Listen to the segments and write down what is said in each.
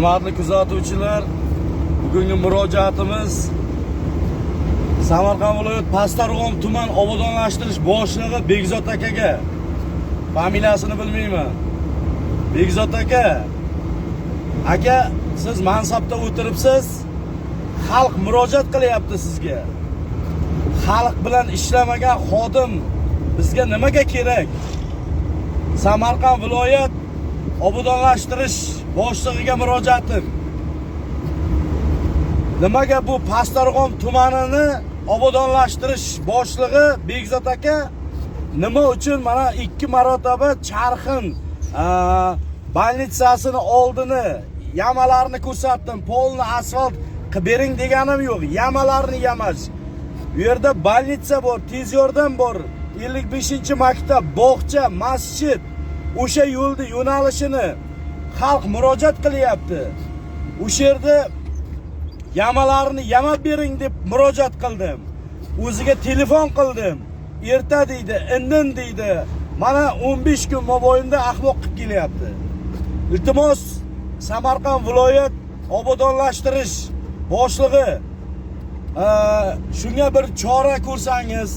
Hurmatli kuzatuvchilar, bugungi murojaatimiz Samarqand viloyat Pastdarg'om tuman obodonlashtirish boshlig'i Bekzod akaga. Familiyasini bilmayman. Bekzod aka, aka, siz mansabda o'tiribsiz, xalq murojaat qilyapti sizga. Xalq bilan ishlamagan xodim bizga nimaga kerak? Samarqand viloyat obodonlashtirish boshlig'iga murojaatim. Nimaga bu Pastdarg'om tumanini obodonlashtirish boshlig'i Bekzod aka nima uchun mana 2 marotaba Charxin больница sini oldini yamalarni ko'rsatdim, polni asfalt qilib bering deganim yo'q, yamalarni yamash. U yerda больница bor, tez yordam bor, 55-maktab, bog'cha, masjid. O'sha yo'lni yo'nalishini xalq murojaat qilyapti. O'sha yerda yamalarni yamab bering deb murojaat qildim. O'ziga telefon qildim. Erta deydi, indin deydi. Mana 15 kun mobaynida ahmoq qilib kelyapti. Iltimos, Samarqand viloyat obodonlashtirish boshlig'i, shunga bir chora ko'rsangiz,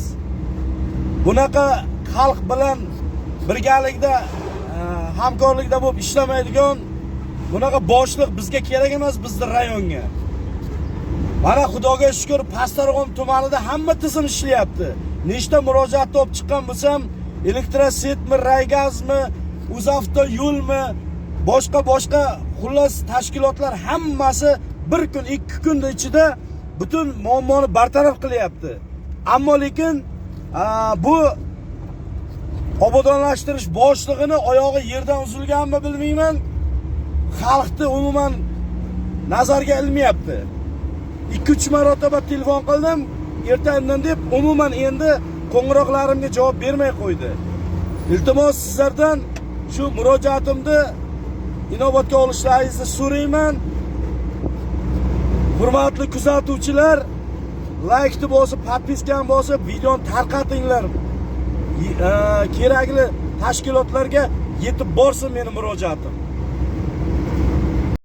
bunaqa xalq bilan birgalikda hamkorlikda bo'lib ishlamaydigan bunaqa boshliq bizga kerak emas, bizni rayonga. Mana Xudoga shukur, Pastdarg'om tumanida hamma tizim ishlayapti. Nechta murojaat olib chiqqan bo'lsam, электросеть mi, Raygazmi, O'zavto yo'lmi, boshqa boshqa, xullas, tashkilotlar hammasi bir kun, 2 kun ichida butun muammoni bartaraf qilyapti. Ammo lekin bu obodonlashtirish boshlig'ini oyog'i yerdan uzilganmi, bilmayman. Xalqni umuman nazarga ilmayapti. 2-3 marotaba telefon qildim, erta-indin deb, umuman endi qo'ng'iroqlarimga javob bermay qo'ydi. Iltimos, sizlardan shu murojaatimni inobatga olishlaringizni so'rayman. Hurmatli kuzatuvchilar, laykni bosib, подписка ni bosib, videoni tarqatinglar. Kerakli tashkilotlarga yetib borsin meni murojaatim.